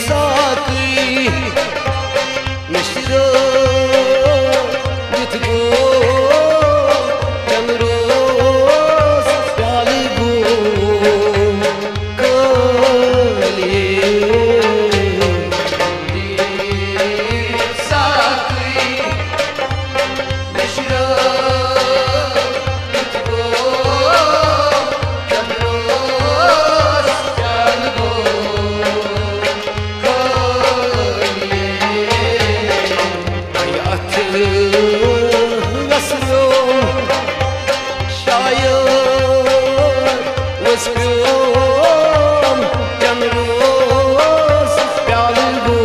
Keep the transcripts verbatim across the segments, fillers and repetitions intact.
ساقی مشرو یتھ گو چمروس پیالہٕ گو کٲلۍ۔ ساقی مشرو یتھ گو چمروس پیالہٕ گو کٲلۍ۔ اے اتھ وسلو شاید وس پیوم چمروس پیالہٕ گو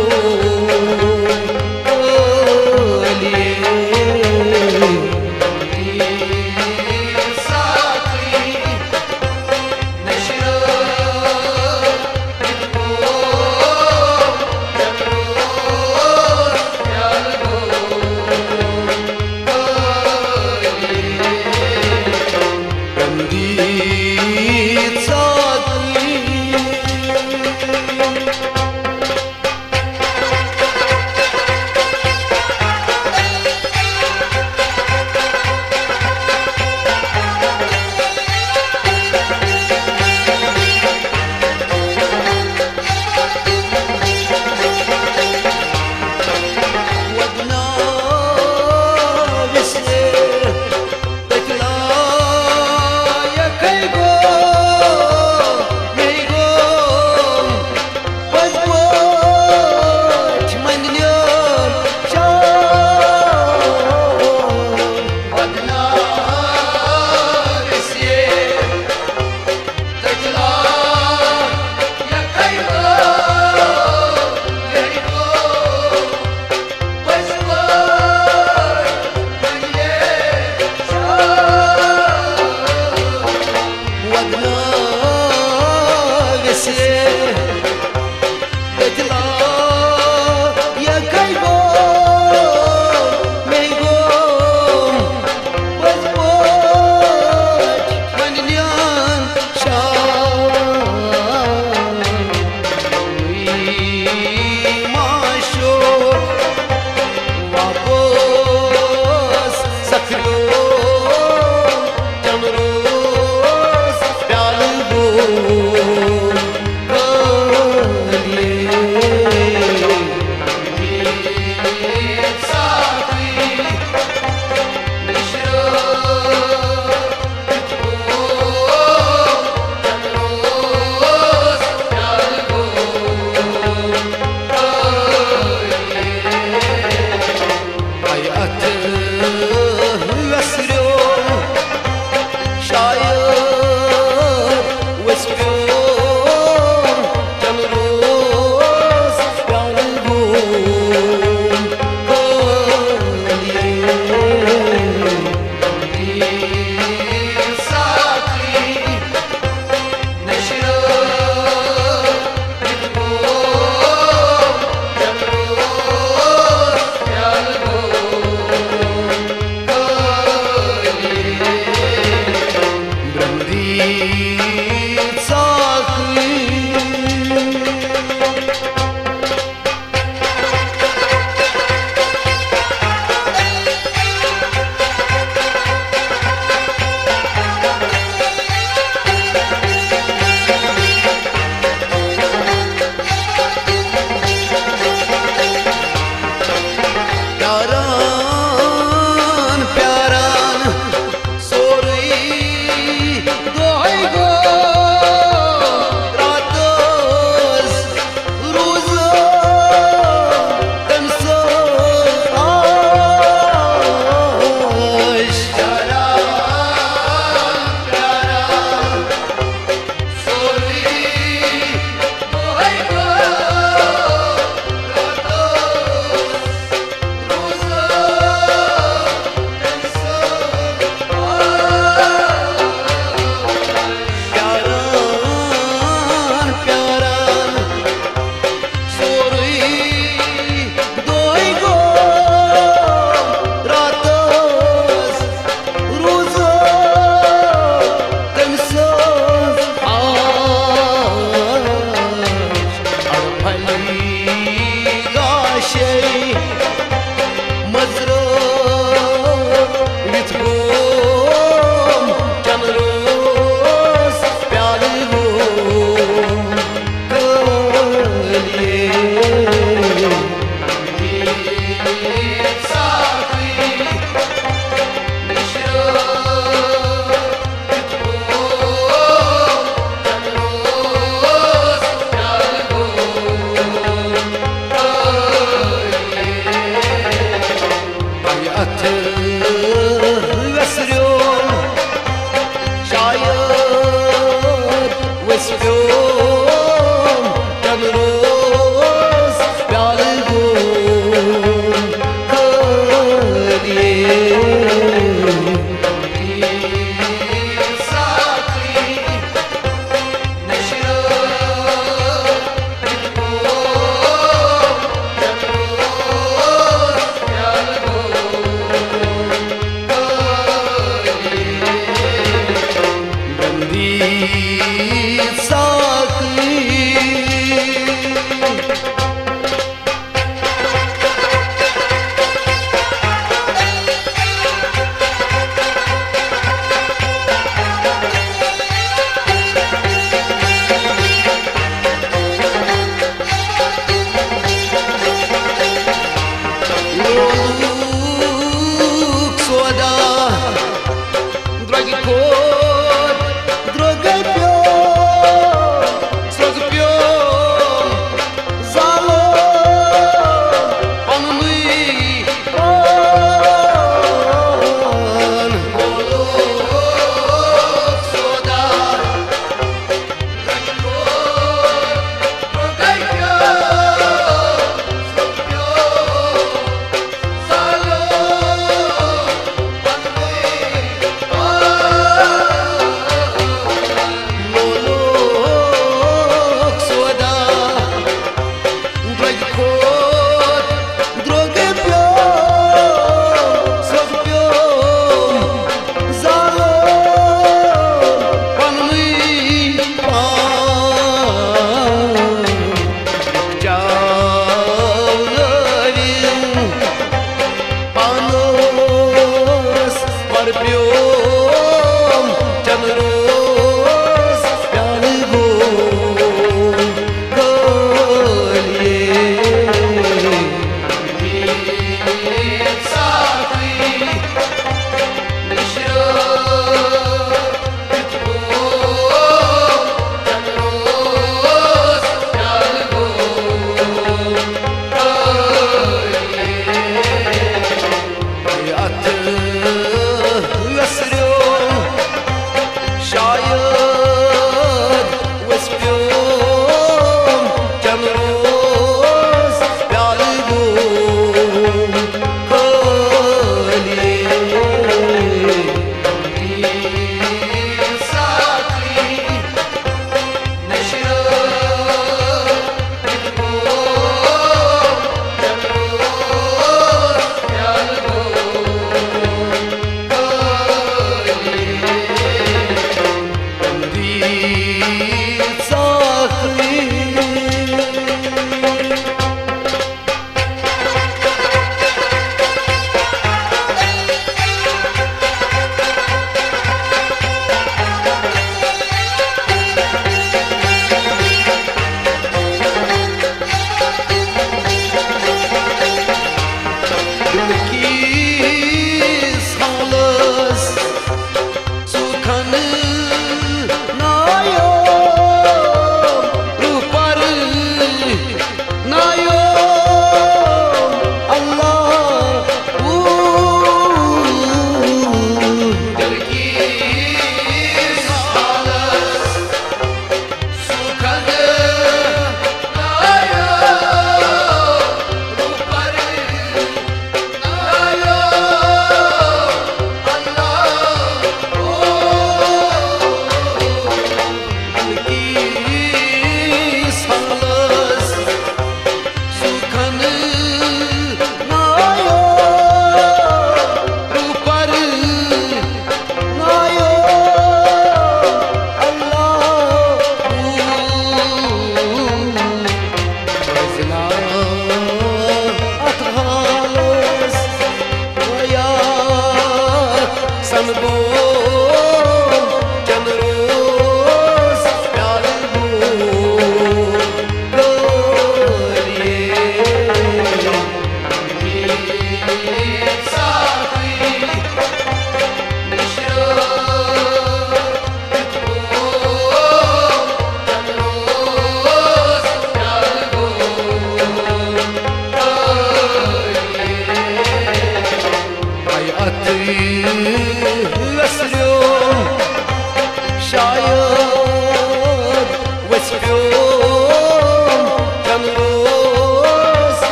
کٲلۍ۔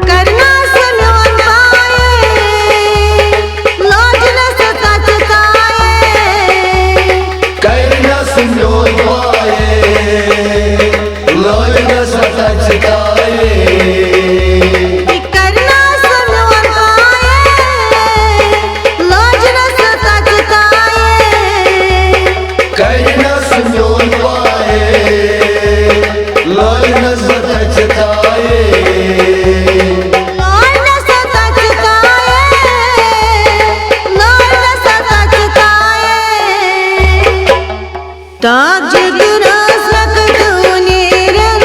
کرنا سا میون بایے، لاج نہ سا تچ تایے۔ کرنا سا میون بایے، لاج نہ سا تچ تایے۔ کرنا سا میون بایے، لاج نہ سا تچ تایے۔ کرنا سا میون بایے، لاج نہ سا تچ تایے۔ لاج نہ سا تچ تایے، لاج نہ سا تچ تایے۔ تاج گراس مکتونی رنگ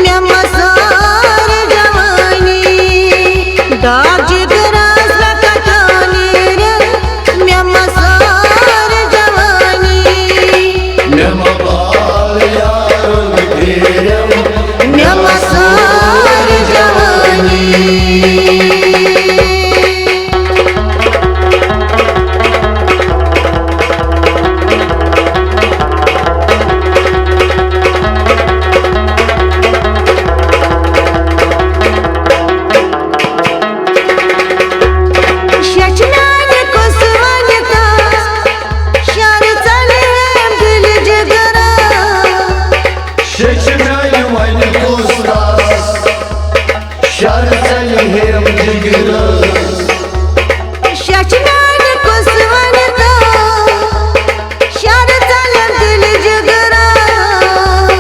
مےٚ مسار جوانی۔ تاج گراس مکتونی رنگ مےٚ مسار جوانی۔ مےٚ مبال یارُن پھیرم، مےٚ مسار جوانی۔ شیٚچھ میانہِ کُس وَنہِ کَس، شَرٕ ژَلہِ ہیٚم دِلہِ جِگرَس۔ شیٚچھ میانہِ وَنہِ کُس کَس، شَرٕ ژَلہِ ہیٚم جِگرَس۔ شیٚچھ میانہِ کُس وَنہِ کَس، شَرٕ ژَلہِ ہیٚم دِلہِ جِگرَس۔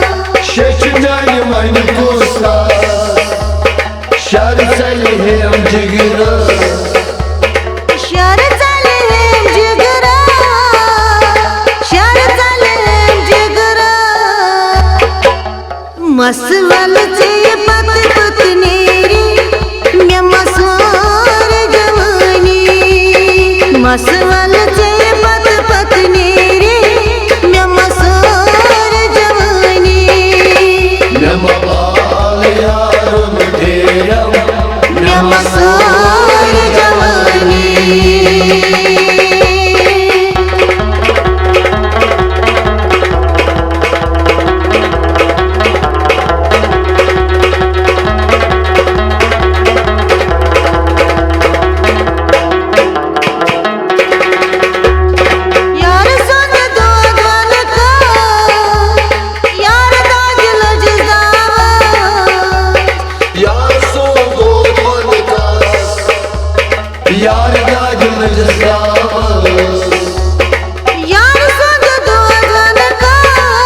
شیٚچھ میانہِ وَنہِ کُس کَس، شَرٕ ژَلہِ ہیٚم جِگرَس۔ شَرٕ ژَلہِ ہیٚم جِگرَس، شَرٕ ژَلہِ ہیٚم جِگرَس۔ مَس وَلہٕ ژےٚ پَتہٕ پَتہٕ نیرِ مےٚ مَسار جوانی۔ مَس وَلہٕ ژےٚ پَتہٕ پَتہٕ نیرِ مےٚ مَسار جوانی۔ مےٚ مہ بال یارُن پھیرم، مےٚ مَسار جوانی۔ یار سُنٛد دود وَنہٕ کَس، یار دادِ لٔجِس دعوت۔ یار سُنٛد دود وَنہٕ کَس، یار دادِ لٔجِس دعوت۔ یار سُنٛد دود وَنہٕ کَس،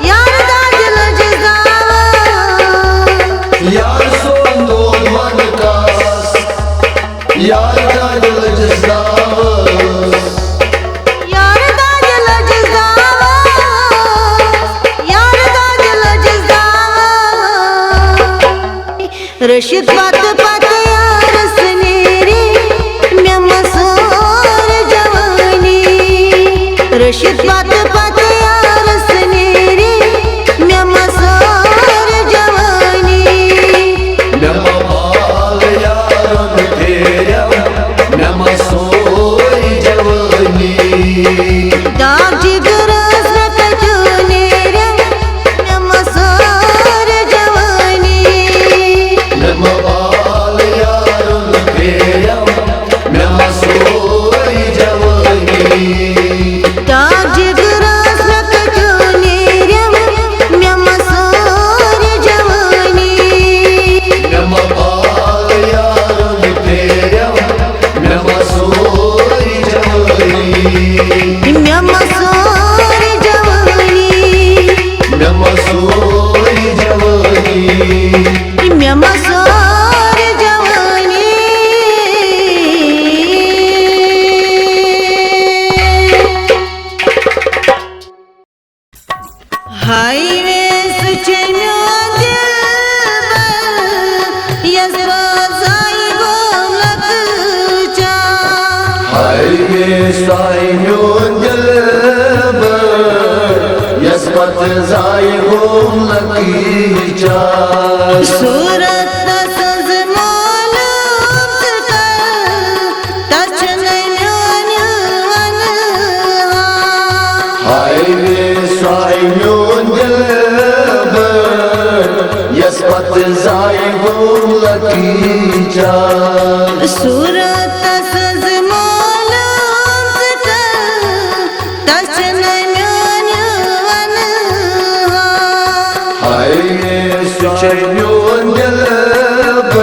یار دادِ لٔجِس دعوت۔ یار سُنٛد دود وَنہٕ کَس، یار دادِ لٔجِس دعوت۔ یار دادِ لٔجِس دعوت، یار دادِ لٔجِس دعوت۔ رٔشیٖد پتہٕ پتہٕ یارس نیرِ مےٚ مسار جوانی۔ رٔشیٖد پتہٕ پتہٕ یارس نیرِ مےٚ مسار جوانی۔ مےٚ مہ بال یارن پھیرم، مےٚ مسار جوانی۔ داغ جگرس مےٚ کتیو نیرم، مےٚ مسار جوانی۔ مےٚ مہ بال یارن پھیرم، مےٚ مسار جوانی۔ داغ جگرس مےٚ کتیو نیرم، مےٚ مسار جوانی۔ مےٚ مہ بال یارن پھیرم، مےٚ مسار جوانی۔ مےٚ مسار جوانی۔ مےٚ مسار جوانی۔ مےٚ مسار جوانی۔ ہاے وے سُہ چھے میون دِلبر، یَس پٲزۍ گوٚو لۄکچار۔ ہاے وے سُہ چھے میون دِلبر، یَس پتہٕ زایہِ گوٚو لۄکٕٹۍ چار۔ صوٗرت تسٕنٛز معلوٗم ژٕ کر، تس چھُنہٕ میون ونہٕ ہا۔ ہاے وے سۄے میون دلبر، یس پتہٕ زایہِ گوٚو لۄکٕٹۍ چار۔ صوٗرت تسٕنٛز معلوٗم ژٕ کر، تس چھُنہٕ میون ونہٕ ہا۔ ہاے سُہ چھُ میون دلبر،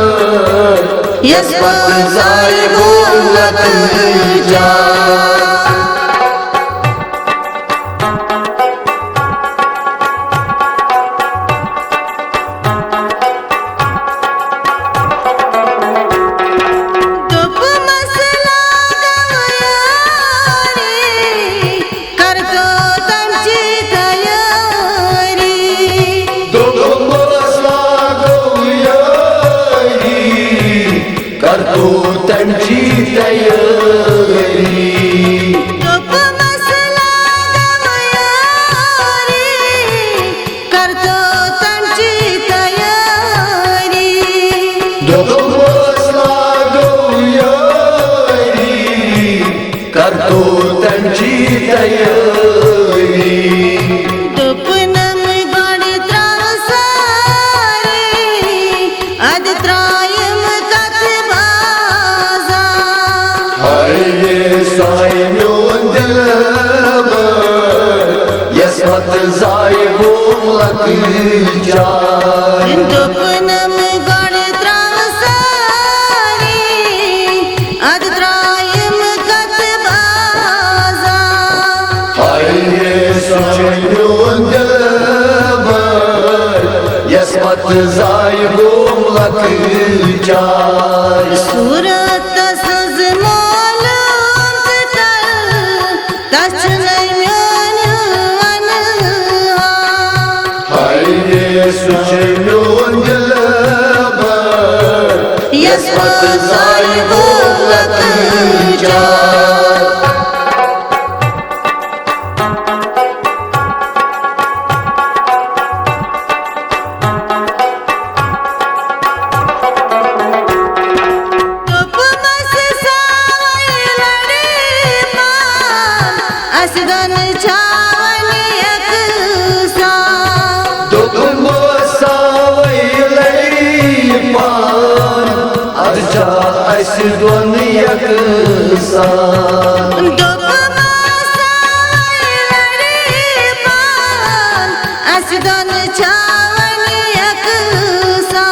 یس پتہٕ زایہِ گوٚو لۄکٕٹۍ چار۔ دوٚپمَس لاگو یارے، کر تو تمچی تیٲری۔ دوٚپمَس لاگو یارے، کر تو تمچی تیٲری۔ دوٚپمَس لاگو یارے، کر تو تمچی تیٲری۔ دوٚپمَس لاگو یارے، کر تو تمچی تیٲری۔ دوٚپنم گۄڈٕ ترٛاو سٲری، اَدٕ ترٛایِم کتھ بازار۔ ہاے سۄے میون دلبر، یس پتہٕ زایہِ گوٚو لۄکٕٹۍ چار۔ دوٚپنم گۄڈٕ ترٛاو سٲری، اَدٕ ترٛایِم کتھ بازار۔ ہاے سۄے میون دلبر، یس پتہٕ زایہِ گوٚو لۄکٕٹۍ چار۔ صوٗرت تسٕنٛز معلوٗم ژٕ کر، تس چھُنہٕ میون ونہٕ ہا۔ ہاے سُہ چھُ میون دلبر، یس پتہٕ زایہِ گوٚو لۄکٕٹۍ چار۔ دوٚپمَس سوے لڑے پان، اَسہِ دۄن چھا وۄنۍ یکسان۔ دوٚپمَس سوے لڑے پان، اَدٕ چھا اَسہِ دۄن یکسان۔ دوٚپمَس سوے لڑے پان، اَسہِ دۄن چھا وۄنۍ یکسان۔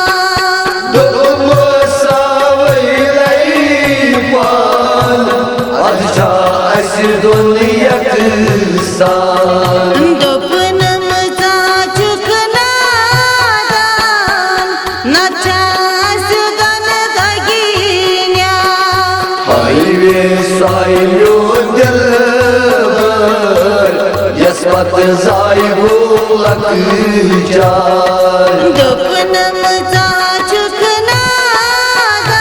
دوٚپمَس سوے لڑے پان، اَدٕ چھا اَسہِ دۄن یکسان۔ دوٚپنم ژٕ چھُکھ نادان، نتہٕ چھا اَسہِ دۄن دگی نیاز۔ ہاے وے سۄے میون دلبر، یس پتہٕ زایہِ گوٚو لۄکٕٹۍ چار۔ دوٚپنم ژٕ چھُکھ نادان،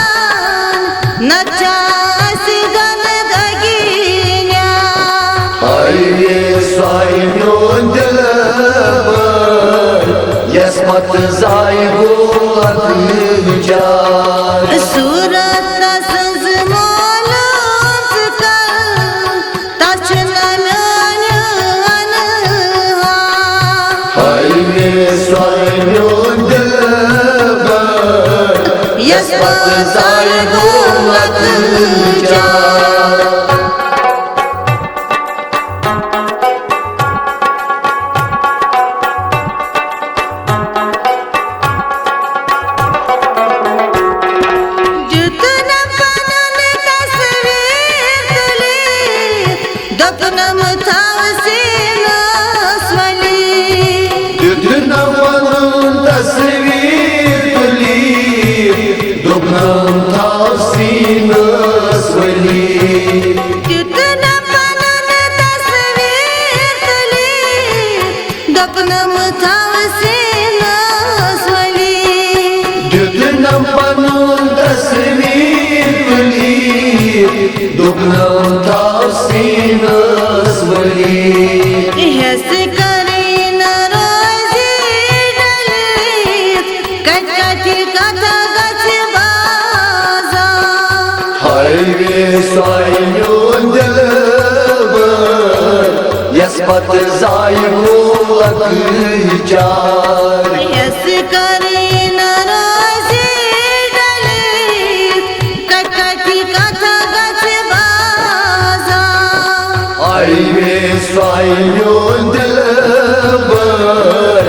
نتہٕ چھا اَسہِ دۄن دگی نیاز۔ ہاے سۄے میون دلبر، یس پتہٕ زایہِ گوٚو لۄکٕٹۍ چار۔ صوٗرت تسٕنٛز معلوٗم ژٕ کر، تس چھُنہٕ میون ونہٕ ہا۔ ہاے سۄے میون دلبر، یس پتہٕ زایہِ گوٚو لۄکٕٹۍ چار۔ دیُتنم پنُن تصویر تُلِتھ، دوٚپنم تھاو سیٖنس ؤلِتھ۔ دیُتنم پنُن تصویر تُلِتھ، دوٚپنم تھاو سیٖنس ؤلِتھ۔ دیُتنم پنُن تصویر تُلِتھ، دوٚپنم تھاو سیٖنس ؤلِتھ۔ دیُتنم پنُن تصویر تُلِتھ، دوٚپنم تھاو سیٖنس ؤلِتھ۔ ہٮ۪س کرٕنۍ پتہٕ زایہِ گوٚو لۄکٕٹۍ چار۔ یَس کَرِ نہ روزِ ڈَلِتھ، کَتہِ کَتہِ کَتھا گژھِ بازار۔ آیہِ مےٚ سۄے میون دِلبر،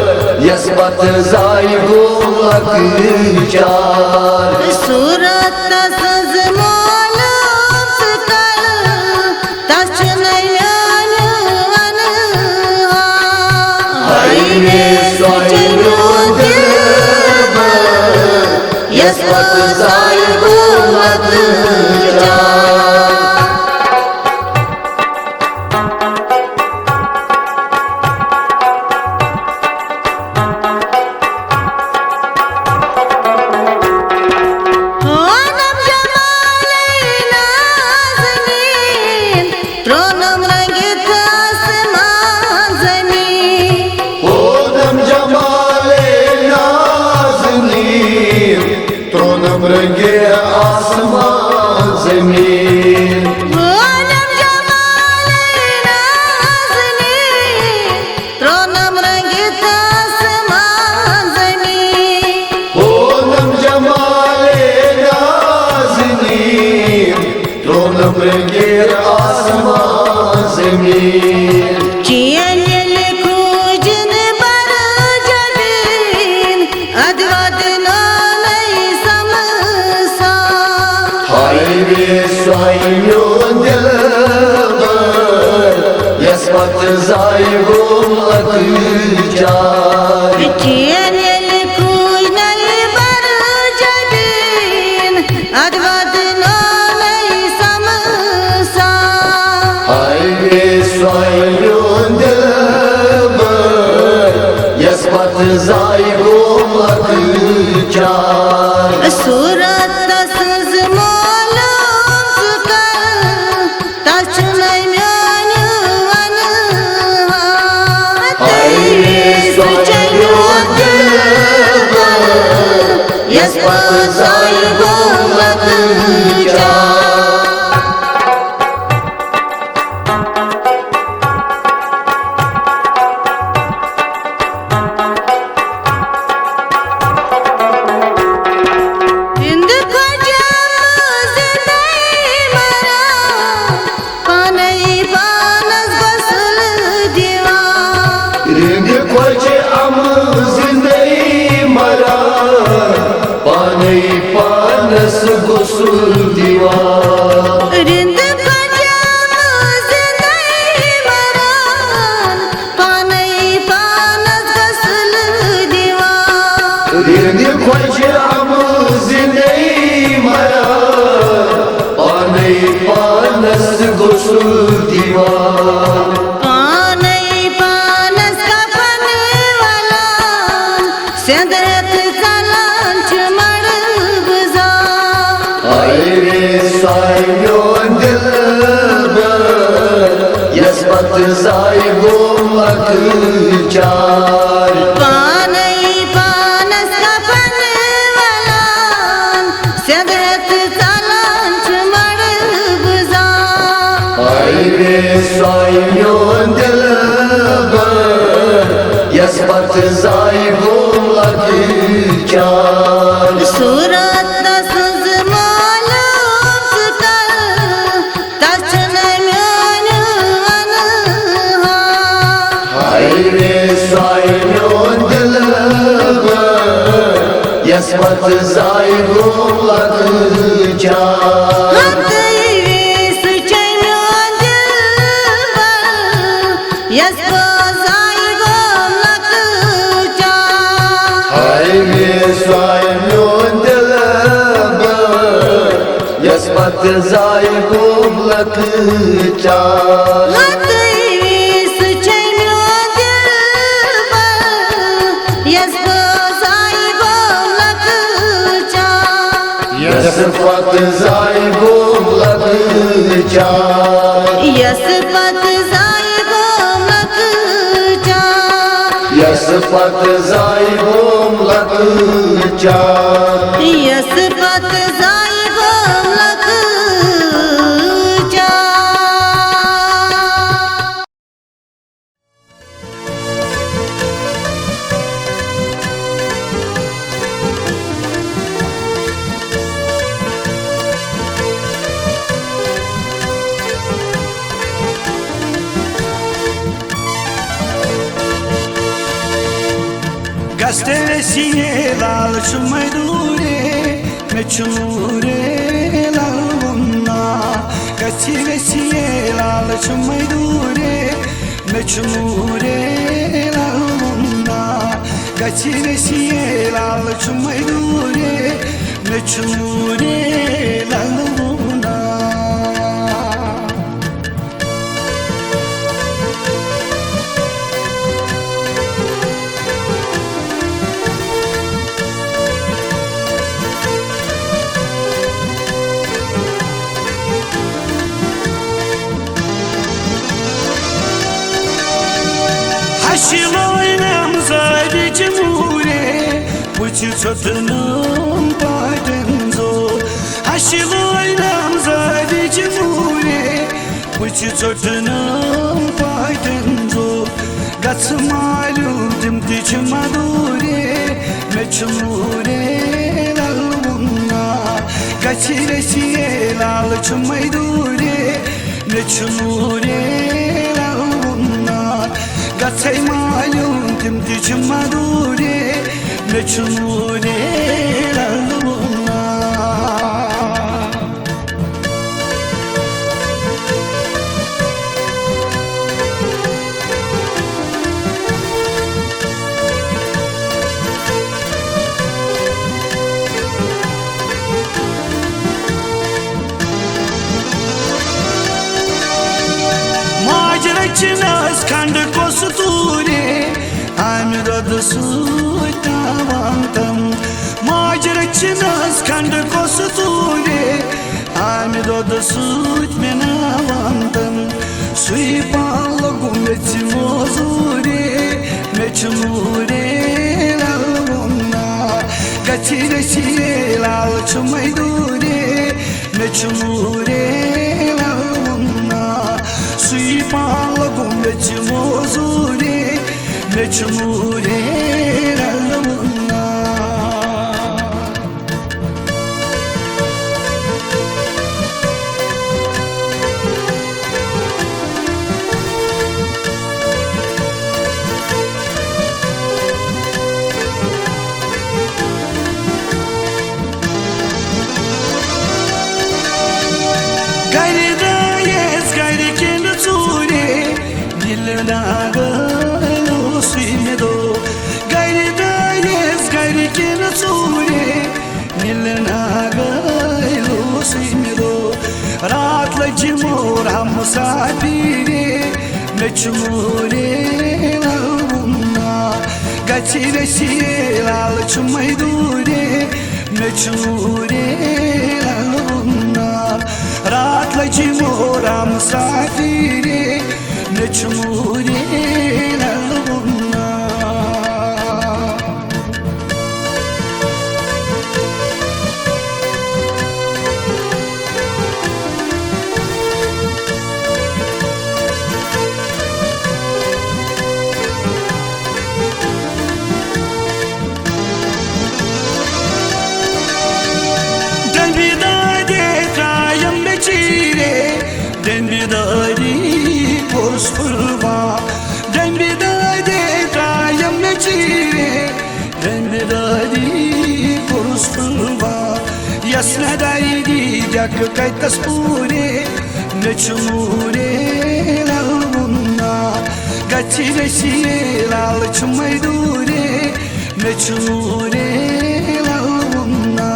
یَس پتہٕ زایہِ گوٚو لۄکٕٹۍ چار۔ صوٗرت تَسٕنٛز معلوم ژٕ کَر، تَس چھُنہٕ میون وَنہٕ ہا۔ ہاے مےٚ سۄے میون دِلبر، یَس پتہٕ زایہِ گوٚو لۄکٕٹۍ چار۔ ہونم جمالے نازنین، ترونم رنگِتھ آسمان زمین۔ ہونم جمالے نازنین، ترونم رنگِتھ آسمان زمین۔ ہونم جمالے نازنین، ترونم رنگِتھ آسمان زمین۔ ہونم جمالے نازنین، ترونم رنگِتھ آسمان زمین۔ چین ییٚلہِ کھوٗجِن بر جبین، ادٕ واتناونے سمسان۔ ہاے وے سۄے میون دِلبر، یَس پتہٕ زایہِ گوٚو لۄکٕٹۍ چار۔ چین ییٚلہِ کھوٗجنَے بر جبین، ادٕ واتناونے سمسان۔ ہاے وے سۄے میون دِلبر، یَس پتہٕ زایہِ گوٚو لۄکٕٹۍ چار۔ صوٗرت تَسٕنٛز معلوم ژٕ کَر، تَس چھُنہٕ میون وَنہٕ ہا۔ ہاے وے سۄے میون دِلبر، یَس پتہٕ زایہِ گوٚو لۄکٕٹۍ چار۔ ہِنٛد خۄجہِ زِندَے مَران، پانَے پانَس غسل دِوان۔ ہِنٛد خۄجہِ اَمہٕ زِندَے مَران، پانَے پانَس غسل دِوان۔ رِنٛد خۄجہِ اَمہٕ زِندَے مَران، پانَے پانَس غسل دِوان۔ رِنٛد خۄجہِ اَمہٕ زِندَے مَران، پانَے پانَس غسل دِوان۔ پانَے پانَس کفن وَلان، سیٚنٛدٕ ہیٚتھ ژَلان چھِ مَڑٕ بُزان۔ ہاے وے سۄے میون دِلبر، یَس پتہٕ زایہِ گوٚو لۄکٕٹۍ چار۔ پانَے پانَس کفن وَلان، سیٚنٛدٕ ہیٚتھ ژَلان چھِ مَڑٕ بُزان۔ ہاے وے سۄے میون دِلبر، یَس پتہٕ زایہِ گوٚو لۄکٕٹۍ چار۔ صوٗرت تَسٕنٛز معلوم ژٕ کَر، تَس چھُنہٕ میون وَنہٕ ہا۔ ہاے وے سۄے میون دِلبر، یَس پتہٕ زایہِ گوٚو لۄکٕٹۍ چار۔ ہتٕے وے سُہ چھے میون دِلبر، یَس پتہٕ زایہِ گوٚو لۄکٕٹۍ چار۔ ہاے وے سۄے میون دِلبر، یَس پتہٕ زایہِ گوٚو لۄکٕٹۍ چار۔ ہتٕے وے سُہ چھے میون دِلبر، یَس پتہٕ زایہِ گوٚو لۄکٕٹۍ چار۔ یَس پتہٕ زایہِ گوٚو لۄکٕٹۍ چار۔ یَس پتہٕ زایہِ گوٚو لۄکٕٹۍ چار۔ یَس پتہٕ زایہِ گوٚو لۄکٕٹۍ چار۔ یَس پتہٕ زایہِ گوٚو لۄکٕٹۍ چار۔ گژھِ ویسیے لال چھُ مٔدوٗرے، مےٚ چھُ نوٗرے لال ووٚننا۔ گژھِ ویسیے لال چھُ مٔدوٗرے، مےٚ چھُ نوٗرے لال ووٚننا۔ گژھِ ویسیے لال چھُ مٔدوٗرے، مےٚ چھُ نوٗرے لال ووٚننا۔ ہشہِ لٲنم زٲوِج موٗرے، پُژِ ژھوٚٹنم پاٹن زو۔ ہشہِ لٲنم زٲوِج موٗرے، پُژِ ژوٚٹنم پاٹن زو۔ گژھ مالیُن تِم تہِ چھِ مدوٗرے، مےٚ چھُ نوٗرے لل ووٚننا۔ گژھِ ویسیے لال چھُ مٔدوٗرے، مےٚ چھُ نوٗرے لل ووٚننا۔ گژھے مالیُن تِم تہِ چھِ مدوٗرے، مےٚ چھُ نوٗرے لل ووٚننا۔ ماجہِ رٔچھنَس کھنٛڈ کۄس توٗرے، اَمہِ دۄدٕ سۭتۍ تاوان تَم۔ ماجہِ رٔچھنَس کھنٛڈ کۄس توٗرے، اَمہِ دۄدٕ سۭتۍ مِناوان تَم۔ سُے پان لوٚگُم ییٚژھِ موزوٗرے، مےٚ چھُ موٗرے لل ووٚننا۔ گژھِ ویسیے لال چھُ مٔدوٗرے، مےٚ چھُ موٗرے لل ووٚننا۔ سُے پان لوٚگُم ییٚژھِ موزوٗرے، مےٚ چھُ موٗرے لل ووٚننا۔ گرِ درٛایس گرِکٮ۪ن ژوٗرے، نیٖلہٕ ناگہٕ اوسُے مےٚ دۄہ۔ گرِ درٛایس گرِکٮ۪ن ژوٗرے، نیٖلہٕ ناگہٕ اوسُے مےٚ دۄہ۔ راتھ لٔج مور ہمسافیٖرے، مےٚ چھُ موٗرے لل ووٚننا۔ گژھِ ویسیے لال چھُ مٔدوٗرے، مےٚ چھُ موٗرے لل ووٚننا۔ راتھ لٔج مور ہمسافیٖرے، مےٚ چھُ موٗرے لل ووٚننا۔ ڈمبی دادے ترایم مےٚ چیٖرے، ڈمبی دادی کوٚرُس پھُلوا۔ ڈمبی دادے ترایم مےٚ چیٖرے، ڈمبی دادی کوٚرُس پھُلوا۔ یس نہ دایہِ دی ڈٮ۪کہٕ کتس پوٗرے، مےٚ چھُ موٗرے لل ووٚننا۔ گژھِ ویسیے لال چھُ مٔدوٗرے، مےٚ چھُ موٗرے لل ووٚننا۔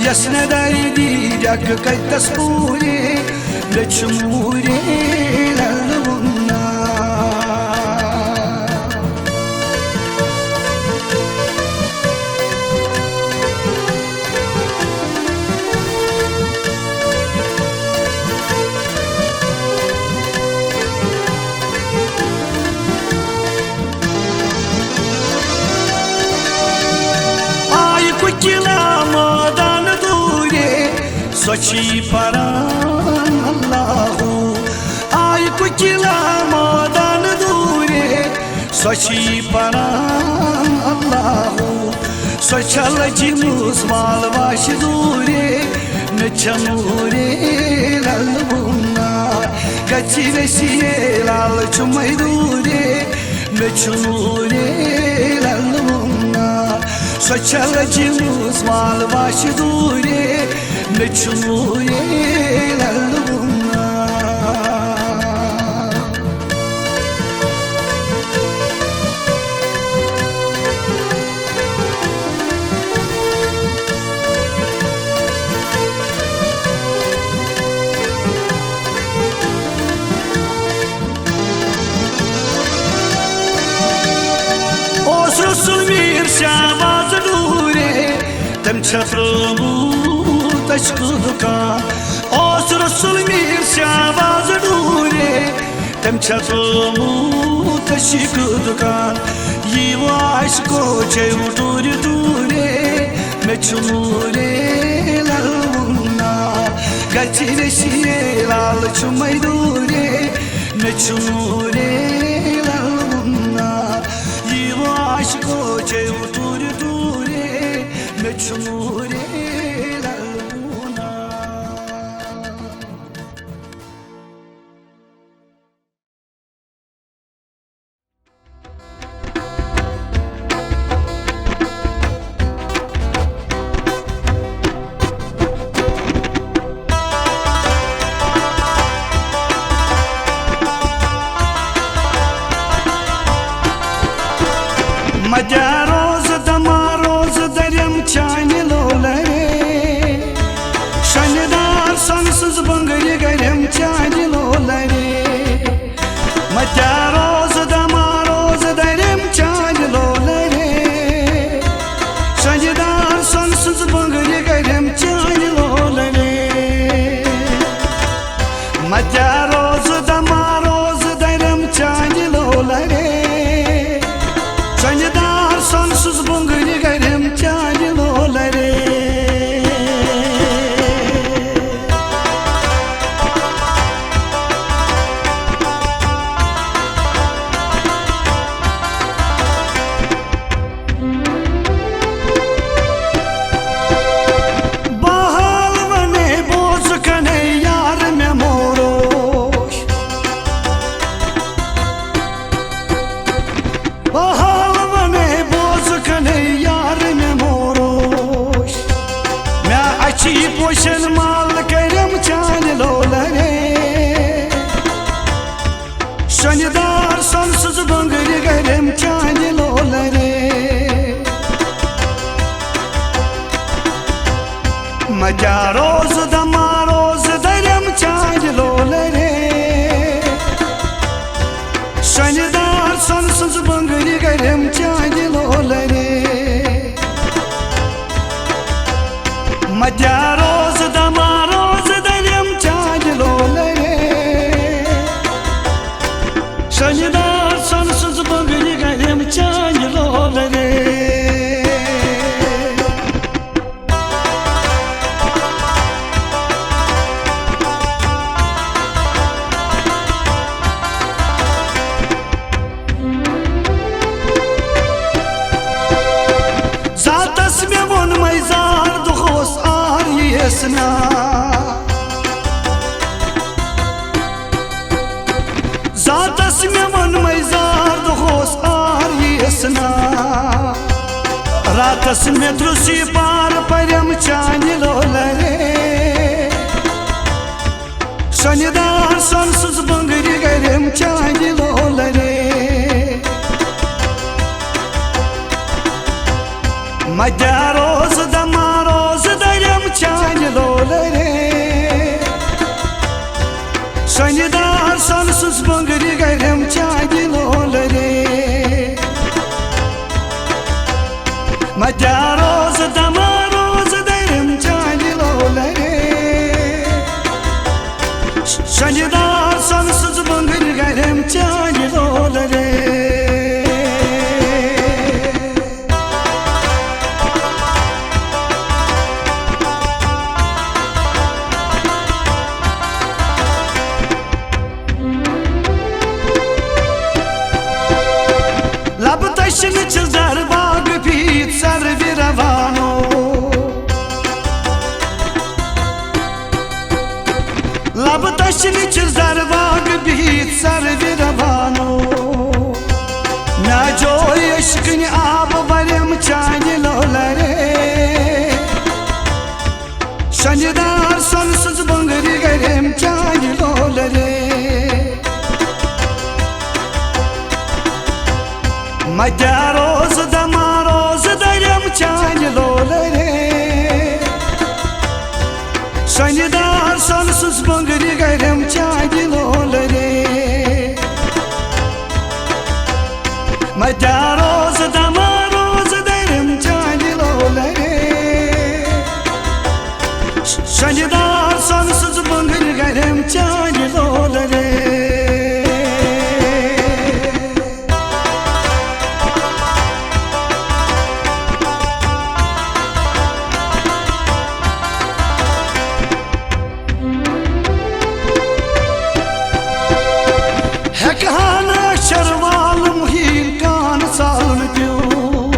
یس نہ دایہِ دی ڈٮ۪کہٕ کتس پوٗرے، مےٚ چھُ موٗرے لل ووٚننا۔ آیہِ کُکِلا مٲدان دوٗرے، سۄ چھِ پران اللہو۔ آیہِ کُکِلا مٲدان دوٗرے، سۄ چھِ پران اللہو۔ سۄ چھےٚ لٔجمٕژ مال واش دوٗرے، مےٚ چھےٚ موٗرے لل ووٚننا۔ گژھِ ویسیے لال چھُ مٔدوٗرے، مےٚ چھُ موٗرے لل ووٚننا۔ سۄ چھےٚ لٔجمٕژ مال واش دوٗرے، مےٚ چھُ نوٗرے لَلوُن ناو۔ اوس رسول میٖر شہباز ڈوٗرے، تٔمۍ چھےٚ ترٛوومُت عشقُک دُکان۔ اوس رسول میٖر شہباز ڈوٗرے، تٔمۍ چھےٚ ترٛوومُت عشقُک دُکان۔ یی وۄنۍ عشقو چیٚیِو ٹوٗرِ ٹوٗرے، مےٚ چھُ نوٗرے لَلوُن ناو۔ گژھِ ویشی لال چھُ مَے دوٗرے، مےٚ چھُ نوٗرے لَلوُن ناو۔ یی وۄنۍ عشقو چیٚیِو ٹوٗرِ ٹوٗرے، مےٚ چھُ نوٗرے لَلوُن ناو۔ مدیا روز دما روز دریم چانہِ لولرے، شۄنہِ دار سۄنہٕ سٕنٛز بنگرِ گریم چانہِ لولرے۔ مدیا روز دما روز دریم چانہِ لولرے، شۄنہِ دار سۄنہٕ سٕنٛز بنگرِ گریم چانہِ لولرے۔ مدیا روز دما روز دریم چانہِ لولرے، شۄنہِ دار سۄنہٕ سٕنٛز بنگرِ گریم چانہِ لولرے۔ بہٕ حال ونے بوز کنے یار مےٚ موروش۔ بہٕ حال ونے بوز کنے یار مےٚ موروش۔ مےٚ اچھی پوشن مال کرم چانہِ لولرے۔ شۄنہِ دار سۄنہٕ سٕنٛز بنگرِ گریم چانہِ لولرے۔ مدیا روز دما روز دریم چانہِ لولرے، شۄنہِ دار سۄنہٕ سٕنٛز بنگرِ گریم چانہِ لولرے۔ مدیا روز دما روز دریم چانہِ لولرے، شۄنہِ دار سۄنہٕ سٕنٛز بنگرِ گریم چانہِ لولرے۔ ذاتس مےٚ ووٚن مَے زار دۄہ اوس آر یِیَس نا۔ ذاتس مےٚ ووٚن مَے زار دۄہ اوس آر یِیَس نا۔ راتس مےٚ درٛوس یہِ پار پریم چانہِ لولرے۔ شۄنہِ دار سۄنہٕ سٕنٛز بنگرِ گریم چانہِ لولرے۔ مدیا روز دما روز دریم چانہِ لولرے۔ شۄنہِ دار سۄنہٕ سٕنٛز بنگرِ گریم چانہِ لولرے۔ مدیا روز دما روز دریم چانہِ لولرے۔ شۄنہِ دار سۄنہٕ سٕنٛز بنگرِ گریم چانہِ لولرے۔ لبہٕ تشنہٕ چھِ زر باغ پیٖت سروِ روانو۔ لبہٕ تشنہٕ چھِ زر مدیا روز دما روز درم چانہِ لولہٕ رے۔ سۄنہِ دار سۄنہٕ سٕنٛز بنگرِ گرم چانہِ لولہٕ رے۔ مدیا روز دما روز درم چانہِ لولہٕ رے۔ سۄنہِ دار سۄنہٕ سٕنٛز بنگرِ گرم چانہِ لولہٕ رے۔ ہیٚکہٕ ہا نہٕ اچھر والُن ہیٖل کان ژالُن پیوٗ۔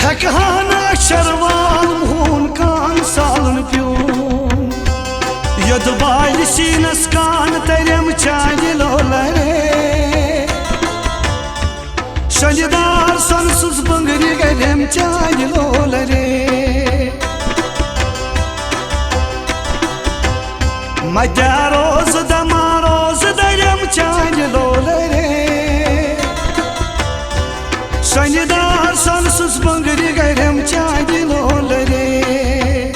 ہیٚکہٕ ہا نہٕ اچھر والُن ہوٗن کان ژالُن پیوٗ۔ یوٚد بالہِ سیٖنس کان ترٮ۪م چانہِ لولہٕ رے۔ سۄنہِ دار سۄنہٕ سٕنٛز بنگرِ گرم چانہِ لولہٕ رے۔ مدیا روز دما روز درم چانہِ لولہٕ رے۔ سۄنہِ دار سۄنہٕ سٕنٛز بنگرِ گرم چانہِ لولہٕ رے۔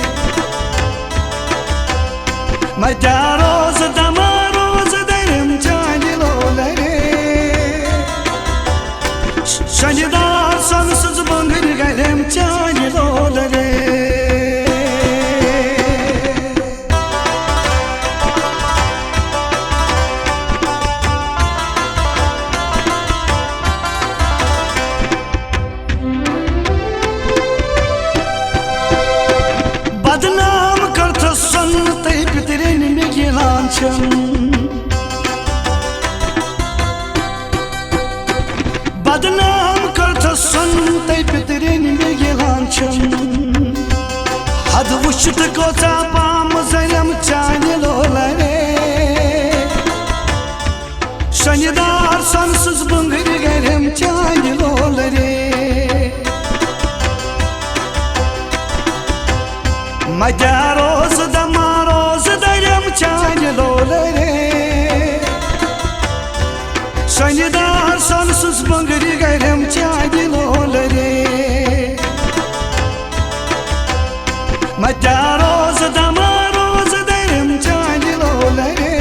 مدیا روز دما روز درم چانہِ لولہٕ رے۔ سۄنہِ دار سۄنہٕ سٕنٛز بنگرِ گرم چانہِ لولہٕ رے۔ بدنام کٔرتھس سۄنہٕ تہٕ پِترٮ۪ن مےٚ گِلان چھم۔ بدنام کٔرتھس سۄنہٕ تہٕ پِترٮ۪ن مےٚ گِلان چھم۔ حد وٕچھِتھ کۭژاہ پام زنم چانہِ لولہٕ رے۔ سۄنہِ دار سۄنہٕ سٕنٛز بنگرِ گرم چانہِ لولہٕ رے۔ مدیا روز دما روز درم چانہِ لولہٕ رے۔ سۄنہِ دار سۄنہٕ سٕنٛز بنگرِ گرم چانہِ لولہٕ رے۔ مدیا روز دما روز درم چانہِ لولہٕ رے۔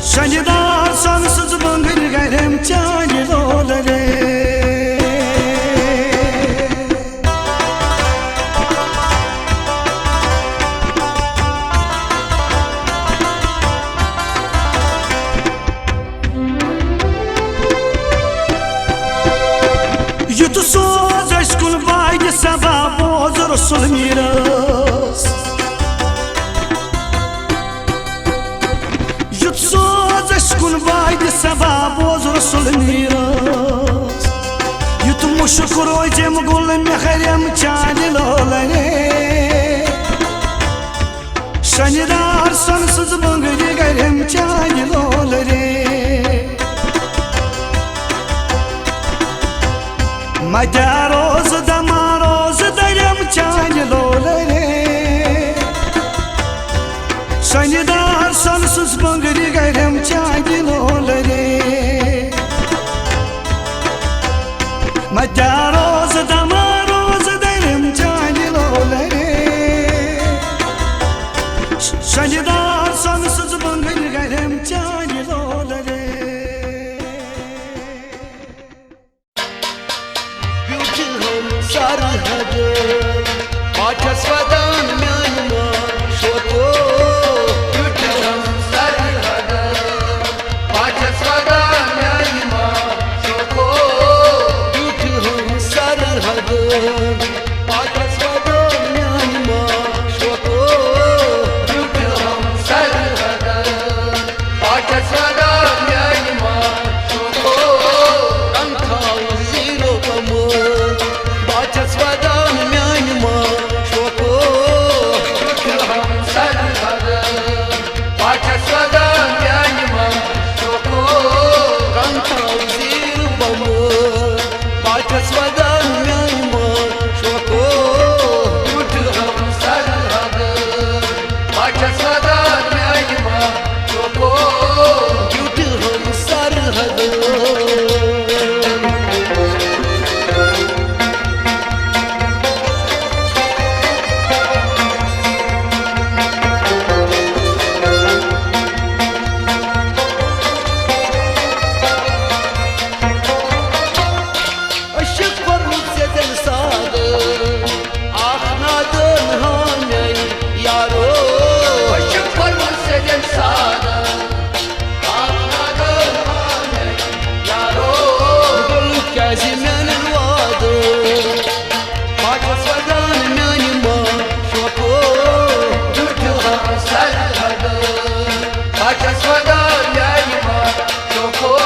سۄنہِ دار سۄنہٕ سٕنٛز بنگرِ گرم چانہِ لولہٕ رے۔ یُتھ سوز اَسہِ کُن باگہِ صبا بوز رسول میٖرس۔ یُتھ سوز اَسہِ کُن باگہِ صبا بوز رسول میٖرس۔ یُتھ مُشُک روزٮ۪م گُل محرم چانہِ لولہٕ رے۔ سۄنہِ دار سۄنہٕ سٕنٛز بنگرِ گرم چانہِ لولہٕ رے۔ مدیا روز دما روز درم چانہِ لولہٕ رے۔ سۄنہِ دار سۄنہٕ سٕنٛز بنگرِ گرم چانہِ لولہٕ رے۔ مدیا روز دما روز درم چانہِ لولہٕ رے۔ سۄنہِ دار سۄنہٕ سٕنٛز بنگرِ گرم چانہِ لولہٕ رے۔ بیوٗٹھ ہمسار حد، پاٹھس ودان میانہِ ماں شوتو۔ بیوٗٹھ ہمسار عشق کوٚرمُت ژےٚ دِل سادٕ، اکھ نادان ہا میانہِ یارو۔ عشق کوٚرمُت ژےٚ دِل سادٕ، اکھ نادان ہا میانہِ یارو۔ گوٚو کیٛازِ میانٮ۪ن وعدٕ؟ پاچس ودان میانہِ ما شوقو، ٹُٹہِ ہم سرحدو۔ پاچس ودان میانہِ ما شوقو،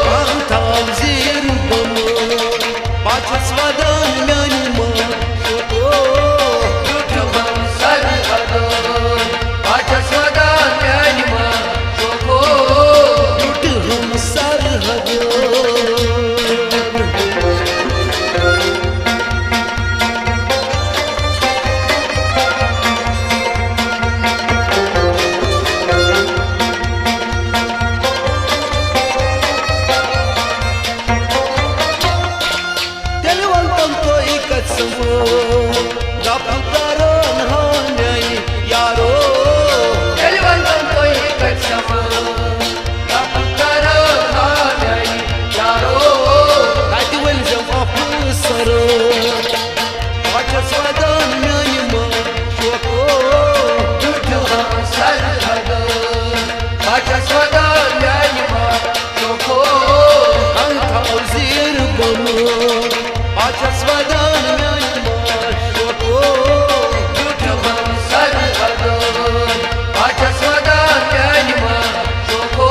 کانٛہہ تھاو زیٖر بۄنہٕ۔ پاچس ودان میانہِ ما شوقو، ٹُٹہِ ہم سرحدو۔ پاچس ودان میانہِ ما شوقو، ٹُٹہِ ہم سرحدو۔ تیٚلہِ وَنہٕ تِم تۄہہِ کَتہِ سَمو، گَپہٕ کَران ہا میٛانہِ یارو۔ تیٚلہِ وَنہٕ تِم تۄہہِ کَتہِ سَمو، گَپہٕ کَران ہا میٛانہِ یارو۔ تَتہِ ؤنۍ زٮ۪م اَفسَرو، پاچَس وَدان میٛانہِ ما شوقو، ٹُٹہِ ہم سرحدو۔ پاچَس وَدان میٛانہِ ما شوقو، کانٛہہ تھاو زیٖر بۄنہٕ۔ پاچَس وَدان میٛانہِ ما شوقو، ٹُٹہِ ہم سرحدو۔ پاچَس وَدان میٛانہِ ما شوقو،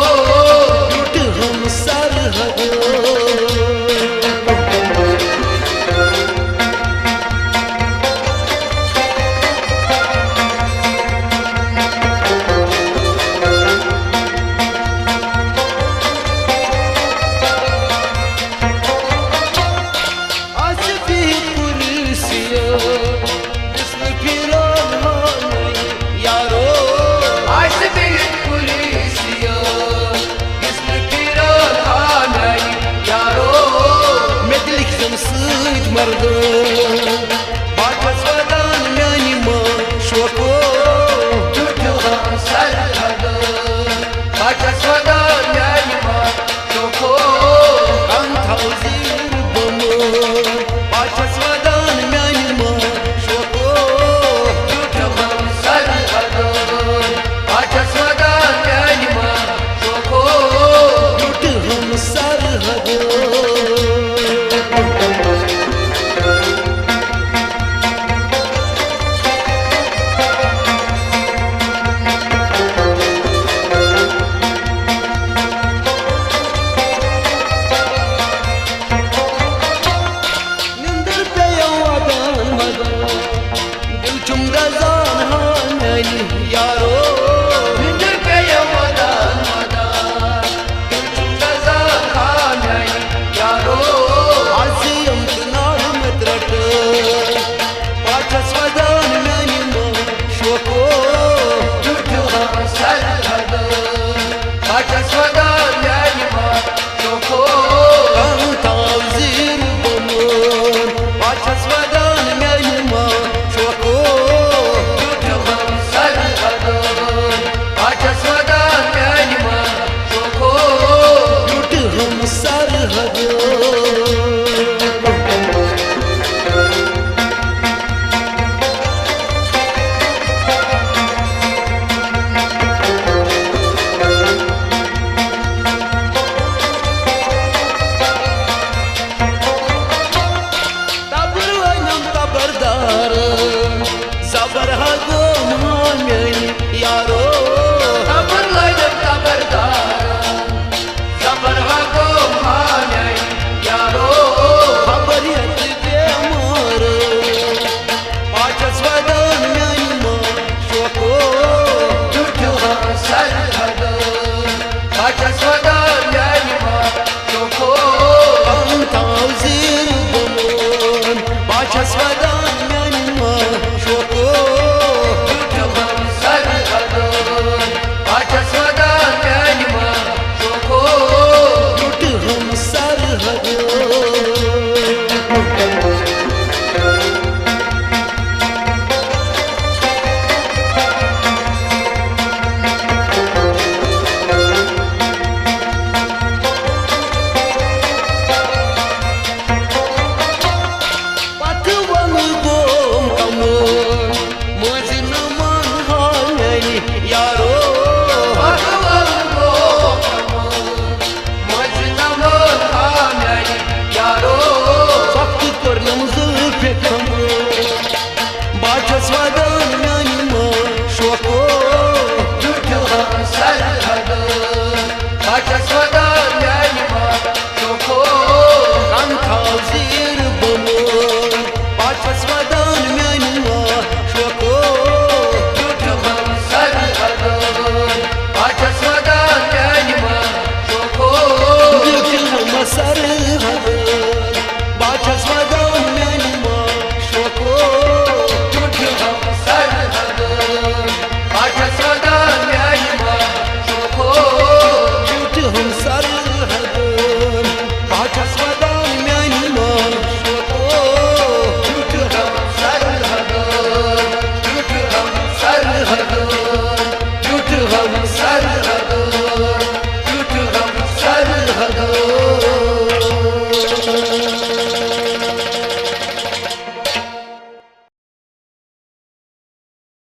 ٹُٹہِ ہم سرحدو۔ آسہِ بِہِتھ کُرسِیو، بِسمہٕ پھِران ہاوٕنۍ یارو۔ آسہِ بِہِتھ کُرسِیو، بِسمہٕ پھِران ہاوٕنۍ یارو۔ مےٚ تہِ لیکھزٮ۪م سۭتۍ مردو، پاچَس وَدان میٛانہِ ما شوقو، ٹُٹہِ ہم سرحدو۔ پاچَس وَدان میٛانہِ ما شوقو، کانٛہہ تھاو زیٖر بۄنہٕ۔ پاچَس وَدان میٛانہِ ما شوقو، ٹُٹہِ ہم سرحدو۔ پاچَس وَدان میٛانہِ ما شوقو، ٹُٹہِ ہم سرحدو۔ نِندٕر پیٚیَم وَدان وَدان، دِل چھُم دَزان ہا میٛانہِ یارو۔ نِندٕر پیٚیَم وَدان وَدان، دِل چھُم دَزان ہا میٛانہِ یارو۔ آز یِم تہٕ نار مےٚ ترٛٹہٕ، پاچَس وَدان میٛانہِ ما شوقو، ٹُٹہِ ہم سرحدو۔ پاچَس وَدان میٛانہِ ما شوقو، کانٛہہ تھاو زیٖر بۄنہٕ۔ پاچَس وَدان میٛانہِ ما شوقو، ٹُٹہِ ہم سرحدو۔ پاچَس وَدان میٛانہِ ما شوقو، ٹُٹہِ ہم سرحدو۔